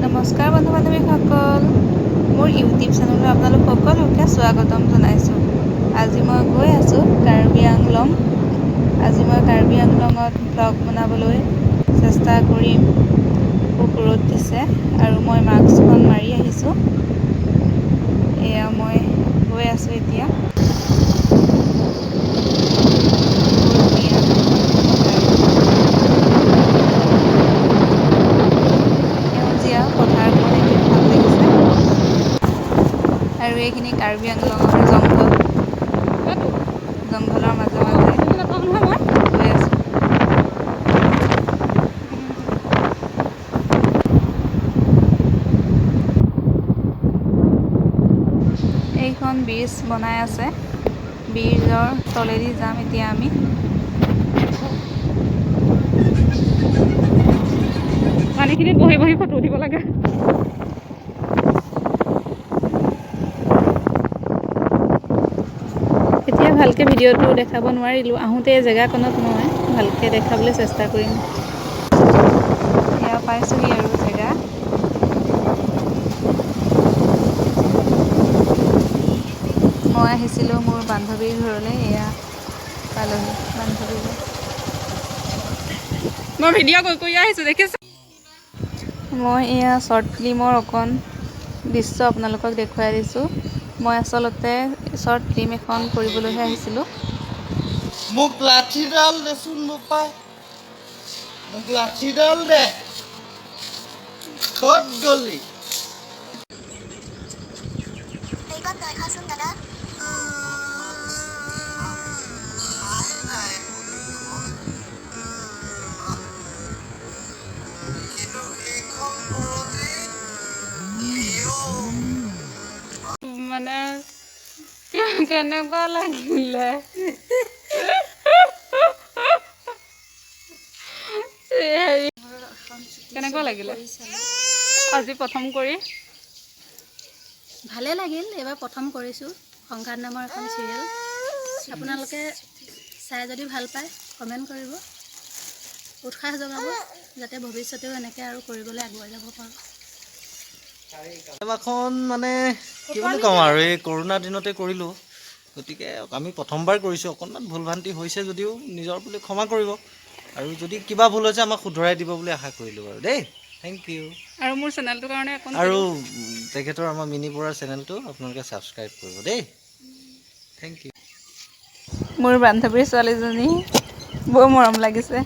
নমস্কাৰ বন্ধু বান্ধৱীসকল, মোৰ ইউটিউব চেনেললৈ আপোনালোক সকলোকে স্বাগতম জনাইছোঁ। আজি মই গৈ আছোঁ কাৰ্বি আংলং। আজি মই কাৰ্বি আংলঙত ভ্লগ বনাবলৈ চেষ্টা কৰিম। খুব ৰ'দ দিছে আৰু মই মাস্কখন মাৰি আহিছোঁ। এয়া মই গৈ আছোঁ এতিয়া। বৰ ধুনীয়া ঠাই। সেউজীয়া পথাৰখন এতিয়া ভাল লাগিছে। আৰু এইখিনি কাৰ্বি আংলঙৰ জংঘল, জংঘলৰ মাজে মাজে গৈ আছোঁ। এইখন ব্ৰিজ বনাই আছে, ব্ৰিজৰ তলেদি যাম এতিয়া আমি। পানীখিনিত বহি বহি ফটো উঠিব লাগে। এতিয়া ভালকৈ ভিডিঅ'টো দেখাব নোৱাৰিলোঁ, আহোঁতে এই জেগাকণত মই ভালকৈ দেখাবলৈ চেষ্টা কৰিম। এয়া পাইছোঁহি আৰু জেগা। মই আহিছিলোঁ মোৰ বান্ধৱীৰ ঘৰলৈ, এয়া পালোহি বান্ধৱী ঘৰ। মই ভিডিঅ' কৰি কৰি আহিছোঁ, দেখিছা। মই এয়া শ্বৰ্ট ফিল্মৰ অকণ দৃশ্য আপোনালোকক দেখুৱাই দিছোঁ। মই আচলতে শ্বৰ্ট ফিল্ম এখন কৰিবলৈহে আহিছিলোঁ। মোক লাঠিডাল দেচোন বোপাই, মোক লাঠিডাল দে। ক'ত গলি? এইকণ দেখাচোন দাদা। কিন্তু এইখন ঘৰতে মানে কেনেকুৱা লাগিলে? হেৰি, কেনেকুৱা লাগিলে আজি প্ৰথম কৰি? ভালে লাগিল। এইবাৰ প্ৰথম কৰিছোঁ সংঘাত নামৰ এখন চিৰিয়েল। আপোনালোকে চাই যদি ভাল পায় কমেণ্ট কৰিব, উৎসাহ যোগাব, যাতে ভৱিষ্যতেও এনেকৈ আৰু কৰিবলৈ আগুৱাই যাব পাৰোঁ। চিনেমাখন মানে কি বুলি ক'ম আৰু, এই কৰোণা দিনতে কৰিলোঁ, গতিকে আমি প্ৰথমবাৰ কৰিছোঁ। অকণমান ভুল ভ্ৰান্তি হৈছে যদিও নিজৰ বুলি ক্ষমা কৰিব, আৰু যদি কিবা ভুল হৈছে আমাক শুধৰাই দিব বুলি আশা কৰিলোঁ বাৰু দেই। Thank U. আৰু মোৰ চেনেলটোৰ কাৰণে অকণ আৰু তেখেতৰ আমাৰ মিনি বৰাৰ চেনেলটো আপোনালোকে ছাবস্ক্ৰাইব কৰিব দেই। Thank U. মোৰ বান্ধৱীৰ ছোৱালীজনী বৰ মৰম লাগিছে।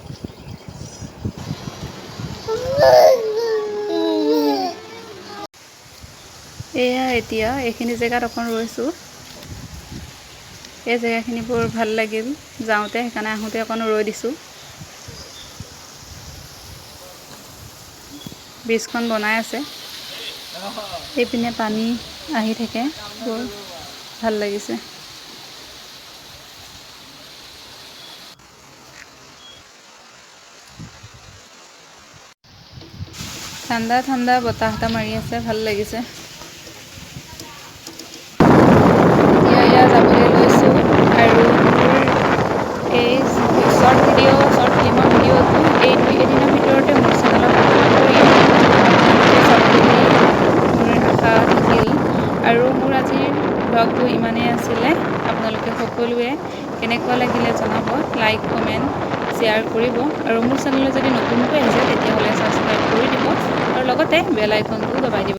এয়া এতিয়া এইখিনি জেগাত অকণ ৰৈছোঁ। এই জেগাখিনি বৰ ভাল লাগিল যাওঁতে, সেইকাৰণে আহোঁতে অকণ ৰৈ দিছোঁ। ব্ৰিজখন বনাই আছে, এইপিনে পানী আহি থাকে, বৰ ভাল লাগিছে। ঠাণ্ডা ঠাণ্ডা বতাহ এটা মাৰি আছে, ভাল লাগিছে। এতিয়া এয়া যাবলৈ লৈছোঁ। আৰু মোৰ এই শ্বৰ্ট ভিডিঅ', শ্বৰ্ট ফিল্মৰ ভিডিঅ'টো এই দুই এদিনৰ ভিতৰতে মোৰ চেনেলত আপলোড কৰিম, আপোনালোকে চাব বুলি মোৰ আশা থাকিল। আৰু মোৰ আজিৰ ব্লগটো ইমানেই আছিলে। আপোনালোকে সকলোৱে কেনেকুৱা লাগিলে জনাব, লাইক কমেণ্ট শ্বেয়াৰ কৰিব, আৰু মোৰ চেনেললৈ যদি নতুনকৈ আহিছে তেতিয়াহ'লে ছাবস্ক্ৰাইব কৰি দিব আৰু লগতে বেল আইকনটোও দবাই দিব।